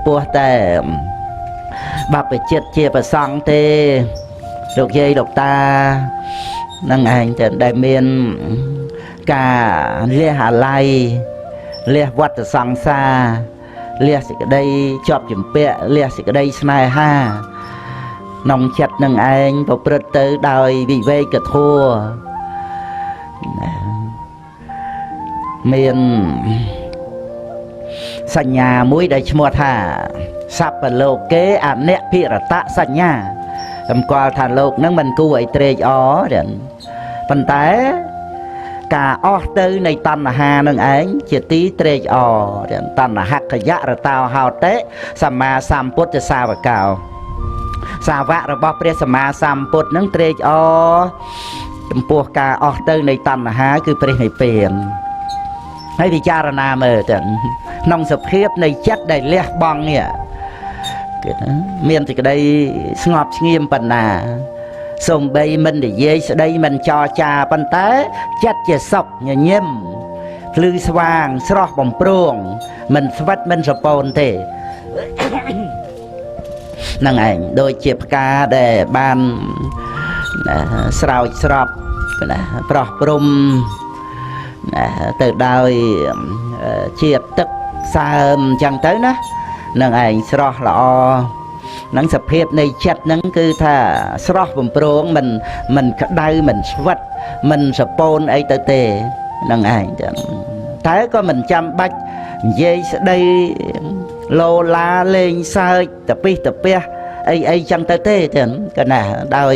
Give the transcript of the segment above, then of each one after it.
ពោះតែបព្វជិតជាប្រសង់ទេលោកយាយលោកតានឹងឯងតែដែលមានការលះអាល័យលះវត្តសង្សារលះសេចក្តីជាប់ជំពាក់លះសេចក្តីស្នេហាក្នុងចិត្តនឹងឯងប្រព្រឹត្តទៅដោយវិវេកធម៌មានសញ្ញាមួយដែលឈ្មោះថាសព្វលោកេអនិភិរតសញ្ញាសម្គាល់ថាលោកនឹងមិនគួរឲ្យត្រេកអរប៉ុន្តែការអស់ទៅនៃតណ្ហានឹងឯងជាទីត្រេកអរតណ្ហកយរតោហោតិសម្មាសម្ពុទ្ធសាវកោសាវករបស់ព្រះសម្មាសម្ពុទ្ធនឹងត្រេកអរចំពោះការអស់ទៅនៃតណ្ហាគឺព្រះនិព្វានហើយពិចារណាមើលទៅក្នុងសភាពនៃចិត្តដែលលះបង់នេះគឺមានសេចក្តីស្ងប់ស្ងៀមប៉ុណ្ណាសំបីមិននិយាយស្ដីមិនចរចាប៉ុន្តែចិត្តជាសុខញញឹមភ្លឺស្វាងស្រស់បំព្រងមិនស្វិតមិនសពូនទេហ្នឹងឯងដូចជាផ្កាដែលបានស្រោចស្រពណាប្រោះព្រំទៅដោយជាតិទឹកសើមអញ្ចឹងទៅណានឹងឯងស្រស់ល្អនឹងសភាពនៃចិត្តហ្នឹងគឺថាស្រស់បំព្រងមិនក្តៅមិនស្វិតមិនសពូនអីទៅទេនឹងឯងចឹងតែក៏មិនចាំបាច់និយាយស្ដីលោឡាលេងសើចតពិសតពះអីអីចឹងទៅទេចឹងកណាដោយ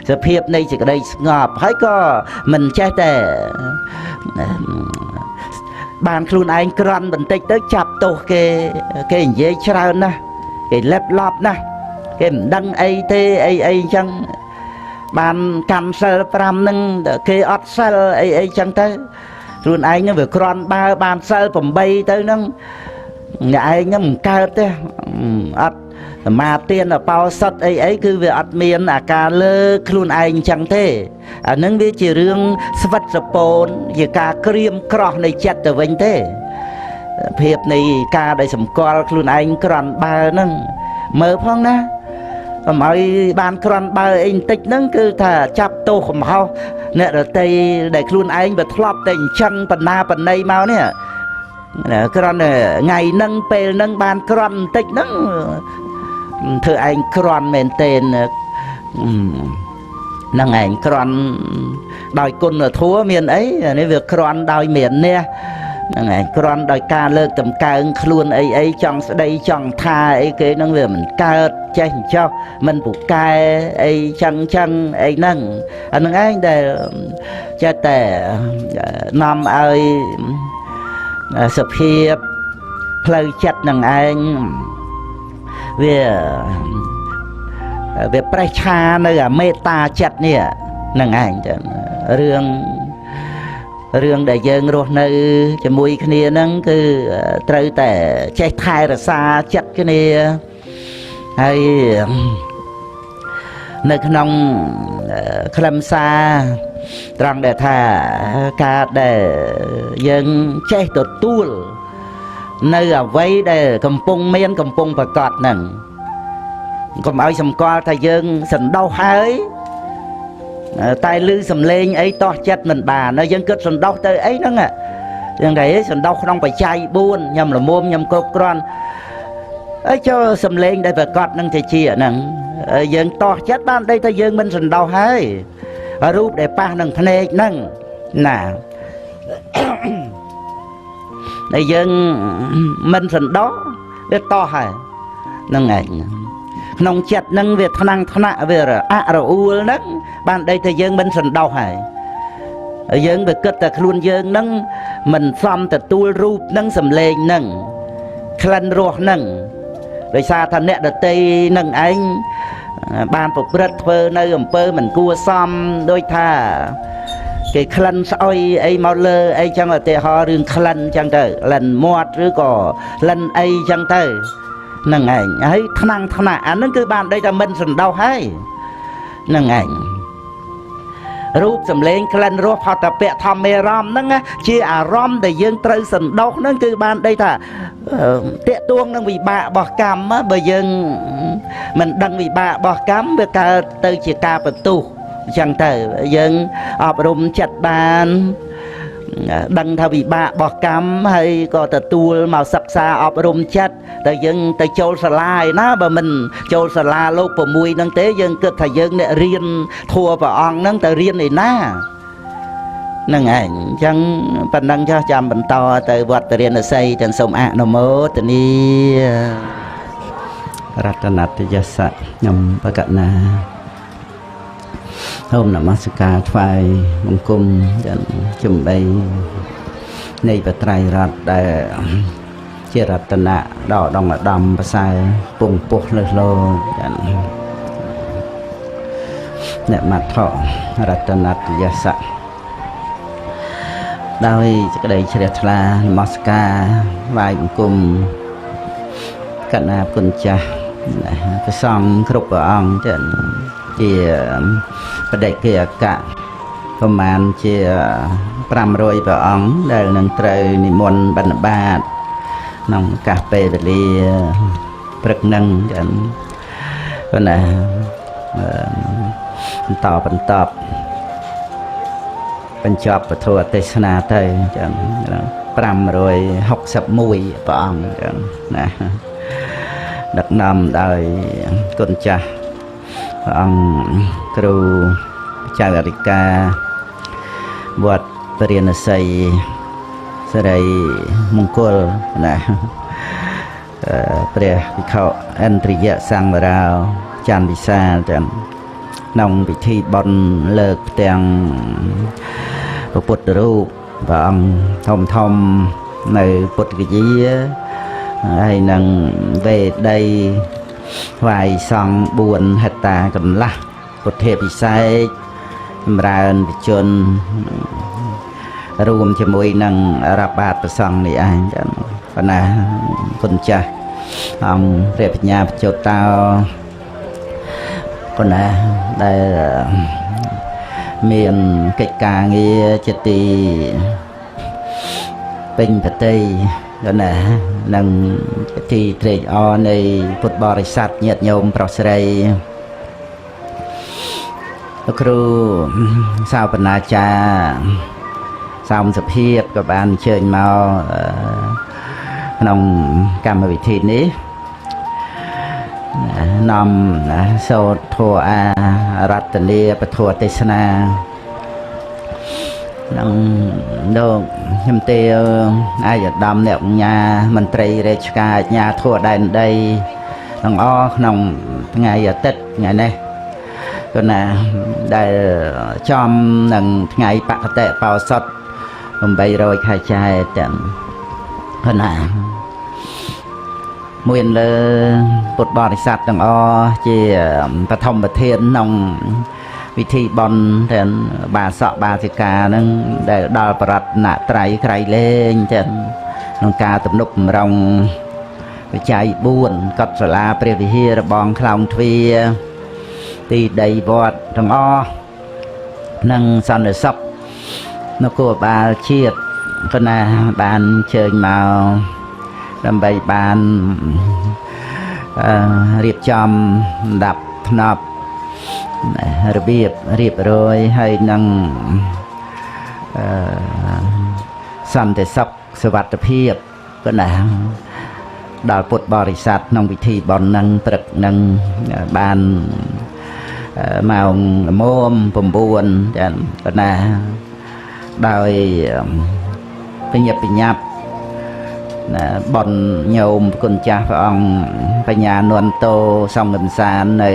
សភាពនៃសេចក្តីស្ងប់ហើយក៏មិនចេះតែបានខ្លួនឯងក្រន់បន្តិចទៅចាប់ទោសគេគេនិយាយច្រើនណាស់គេលេបឡប់ណាស់គេមិនដឹងអីទេអីអីចឹងបានកាន់សិល5ហ្នឹងគេអត់សិលអីអីចឹងទៅខ្លួនឯងហ្នឹងវាក្រន់បើបានសិល8ទៅហ្នឹងអ្នកឯងហ្នឹងមិនកើតទេអត់សមាទានអបោសុតអីអីគឺវាអត់មានអាការលើខ្លួនឯងចឹងទេអានឹងវាជារឿងស្វិតសពូនជាការក្រៀមក្រោះនៃចិត្តទៅវិញទេភាពនៃការដែលសម្គាល់ខ្លួនឯងក្រន់បើហ្នឹងមើលផងណាកុំឲ្យបានក្រន់បើអីបន្តិចហ្នឹងគឺថាចាប់ទោសកំហុសអ្នករតីដែលខ្លួនឯងវាធ្លាប់តែអញ្ចឹងបណ្ណាបណ្ណៃមកនេះក្រន់ថ្ងៃហ្នឹងពេលហ្នឹងបានក្រន់បន្តិចហ្នឹងធ្វើឯងក្រន់មែនទែនហ្នឹងឯងក្រន់ដោយគុណធម៌មានអីនេះវាក្រន់ដោយមានះហ្នឹងឯងក្រន់ដោយការលើកតម្កើងខ្លួនអីអីចង់ស្ដីចង់ថាអីគេហ្នឹងវាមិនកើតចេះអញ្ចោះមិនពូកែអីចឹងចឹងអីហ្នឹងអាហ្នឹងឯងដែលចេះតែនាំឲ្យសភាពផ្លូវចិត្តនឹងឯងវាប្រេះឆានៅអាមេត្តាចិត្តនេះនឹងឯងចឹងរឿងដែលយើងរស់នៅជាមួយគ្នាហ្នឹងគឺត្រូវតែចេះថែរក្សាចិត្តគ្នាហើយនៅក្នុងខ្លឹមសារត្រង់ដែលថាការដែលយើងចេះទទួលនៅអ្វីដែលកំពុងមានកំពុងប្រកបហ្នឹងកុំឲ្យសម្គាល់ថាយើងសន្តោសហើយតែឮសំឡេងអីតោះចិត្តមិនបានហើយយើងគិតសន្តោសទៅអីហ្នឹងយ៉ាងไรសន្តោសក្នុងបច្ច័យ4ញ៉ាំល្មមញ៉ាំគ្រប់គ្រាន់អីចូលសំឡេងដែលប្រកបនឹងជាហ្នឹងយើងតោះចិត្តបានដីថាយើងមិនសន្តោសហើយរូបដែលប៉ះនឹងភ្នែកហ្នឹងណាដែលយើងមិនសន្តោសវាតោះហើយហ្នឹងឯងក្នុងចិត្តហ្នឹងវាថ្នាំងថ្នាក់វារអាក់រអួលហ្នឹងបានដីថាយើងមិនសន្តោសហើយយើងវាគិតតែខ្លួនយើងហ្នឹងមិនសមទទួលរូបហ្នឹងសំឡេងហ្នឹងក្លិនរសហ្នឹងដោយសារថាអ្នកដតីនឹងឯងបានប្រព្រឹត្តធ្វើនៅអំពើមិនគួរសមដោយថាគេក្លិនស្អុយអីមកលើអីចឹងឧទាហរណ៍រឿងក្លិនចឹងទៅក្លិនមាត់ឬក៏ក្លិនអីចឹងទៅហ្នឹងឯងហើយថ្នាំងថ្នាក់អាហ្នឹងគឺបានដីថាមិនសន្តោសហើយហ្នឹងឯង រូបសម្លេងក្លិនរសផតពៈធម្មអារម្មណ៍ហ្នឹងជាអារម្មណ៍ដែលយើងត្រូវសន្តោសហ្នឹងគឺបានដីថាតាកទួងនឹងវិបាករបស់កម្មបើយើងមិនដឹងវិបាករបស់កម្មវាកើតទៅជាការបន្ទុះអញ្ចឹងទៅយើងអប់រំចិត្តបានដឹងថាវិបាករបស់កម្មហើយក៏ទទួលមកសិក្សាអប់រំចិត្តតែយើងទៅចូលសាលាឯណាបើមិនចូលសាលាលោក6ហ្នឹងទេយើងគិតថាយើងអ្នករៀនធัวព្រះអង្គហ្នឹងទៅរៀនឯណាហ្នឹងឯងអញ្ចឹងប៉ុណ្ណឹងចុះចាំបន្តទៅវត្តរាណសីទាំងសូមអនុមោទនារតនតយសៈខ្ញុំបកណាសូមនមស្ការថ្វាយបង្គំជំបីនៃបត្រៃរតដែលជារតនៈដ៏ដងឧត្តមប្រសើរពងពោះលើសលោកអ្នកមត្ថរតនតយសៈដោយសេចក្តីជ្រះថ្លានមស្ការថ្វាយបង្គំកណាគុណចាស់ព្រះសង្ឃគ្រប់ព្រះអង្គចឹងជាបដិគិអកៈប្រមាណជា500ព្រះអង្គដែលនឹងត្រូវនិមន្តបិណ្ឌបាតក្នុងឱកាសពេលវេលាព្រឹកនឹងចឹងប៉ុន្តែបន្តបន្តបញ្ចប់ពធទេសនាទៅចឹង561ព្រះអង្គចឹងណាដឹកនាំដោយគុណចាស់ព្រះអង្គគ្រូចៅអធិការវត្តពរាណសីសិរីមង្គលណាព្រះភិក្ខុឥន្ទ្រិយសង្វរោច័ន្ទវិសាលទាំងក្នុងពិធីបុណ្យលើកផ្ទាំងព្រះពុទ្ធរូបព្រះអង្គធំធំនៅពុទ្ធគយាហើយនឹងវេដីថ្វាយសង្ឃ4ហិកតាកន្លះពុទ្ធាភិសេកចម្រើនវិជនរួមជាមួយនឹងរាប់បាតព្រះសង្ឃនេះឯងចឹងប៉ុន្តែគុណចាស់អង្គព្រះបញ្ញាបញ្ចុតោប៉ុន្តែដែលមានកិច្ចការងារជាទីពេញប្រតិណានឹងទីត្រេកអរនៃពុទ្ធបរិស័ទញាតិញោមប្រុសស្រីលោកគ្រូសាវបណ្ណាចារសោមសភាពក៏បានអញ្ជើញមកក្នុងកម្មវិធីនេះនាំសូត្រធម៌អារតនាពធទេសនានឹងលោកខ្ញុំទេឯកឧត្តមអ្នកបញ្ញាមន្ត្រីរាជការអាជ្ញាធរដែនដីទាំងអស់ក្នុងថ្ងៃអាទិត្យថ្ងៃនេះគណៈដែលចំនឹងថ្ងៃបកតិបោសុត800ខែចែកទាំងគណៈមួយលើពុទ្ធបរិស័ទទាំងអស់ជាបឋមប្រធានក្នុងវិធីបុណ្យទាំងបាសកបាសិកានឹងដែលដល់បរតនត្រ័យក្រៃលែងទាំងក្នុងការទំនុកបំរុងបច្ច័យ4កុដិសាលាព្រះវិហាររបងខ្លោងទ្វារទីដីវត្តទាំងអស់និងសន្តិសុខនគរបាលជាតិគណៈបានជើញមកដើម្បីបានរៀបចំដាប់ថ្នប់របៀបរៀបរយហើយនឹងសន្តិសុខសុវត្ថិភាពក៏ណាដល់ពុទ្ធបរិស័ទក្នុងពិធីបុណ្យនឹងព្រឹកនឹងបានម៉ោងល្មម9ចាក៏ណាដោយបញ្ញាបញ្ញាប់ណាបុណ្យញោមគុណចាស់ព្រះអង្គបញ្ញានន្ទោសង្ឃកំសាននៅ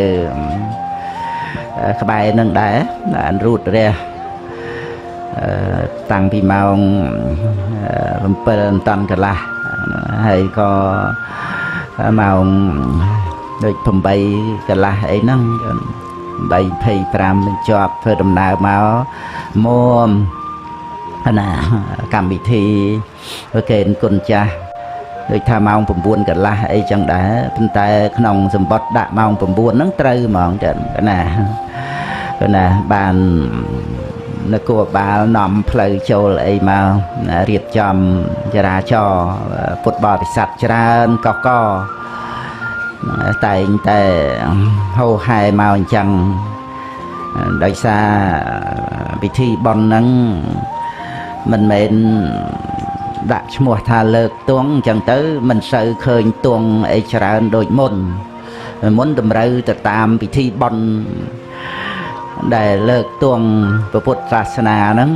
ក្បែរនឹងដែរបានរូតរះតាំងពីម៉ោង7តន់កន្លះហើយក៏ម៉ោងដូច8កន្លះអីហ្នឹង8:25នឹងជាប់ធ្វើដំណើរមកមុំណាកម្មវិធីប្រគេនគុណចាស់ដូចថាម៉ោង9កន្លះអីចឹងដែរប៉ុន្តែក្នុងសម្បត្តិដាក់ម៉ោង9ហ្នឹងត្រូវហ្មងចឹងណាណាបាន នគរបាលនាំផ្លូវចូលអីមករៀបចំចរាចរណ៍ពុទ្ធបរិស័ទច្រើនកកតែងតែហោហែមកអញ្ចឹងដោយសារពិធីបុណ្យហ្នឹងមិនមែនដាក់ឈ្មោះថាលើកទង់អញ្ចឹងទៅមិនសូវឃើញទង់អីច្រើនដូចមុនមុនតម្រូវទៅតាមពិធីបុណ្យដែលលើកទង់ពុទ្ធសាសនាហ្នឹង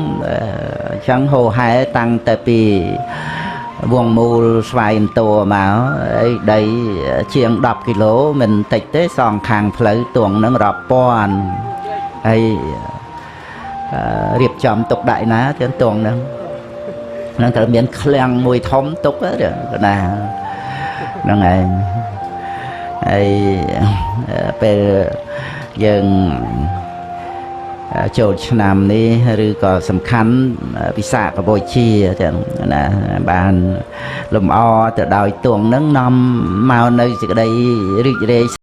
អញ្ចឹងហោហែតាំងតែពីវងមូលស្វាយអន្តរមកអីដីជាង10គីឡូមិនតិចទេសងខាងផ្លូវទង់ហ្នឹងរាប់ពាន់ហើយរៀបចំទុកដាក់ណាទាំងទង់ហ្នឹងនឹងត្រូវមានឃ្លាំងមួយធំទុកណាហ្នឹងឯងហើយពេលយើងចូលឆ្នាំនេះឬក៏សំខាន់ពិសាខបូជាទាំងណាបានលំអទៅដោយទង់ហ្នឹងនាំមកនៅសេចក្តីរីករាយ។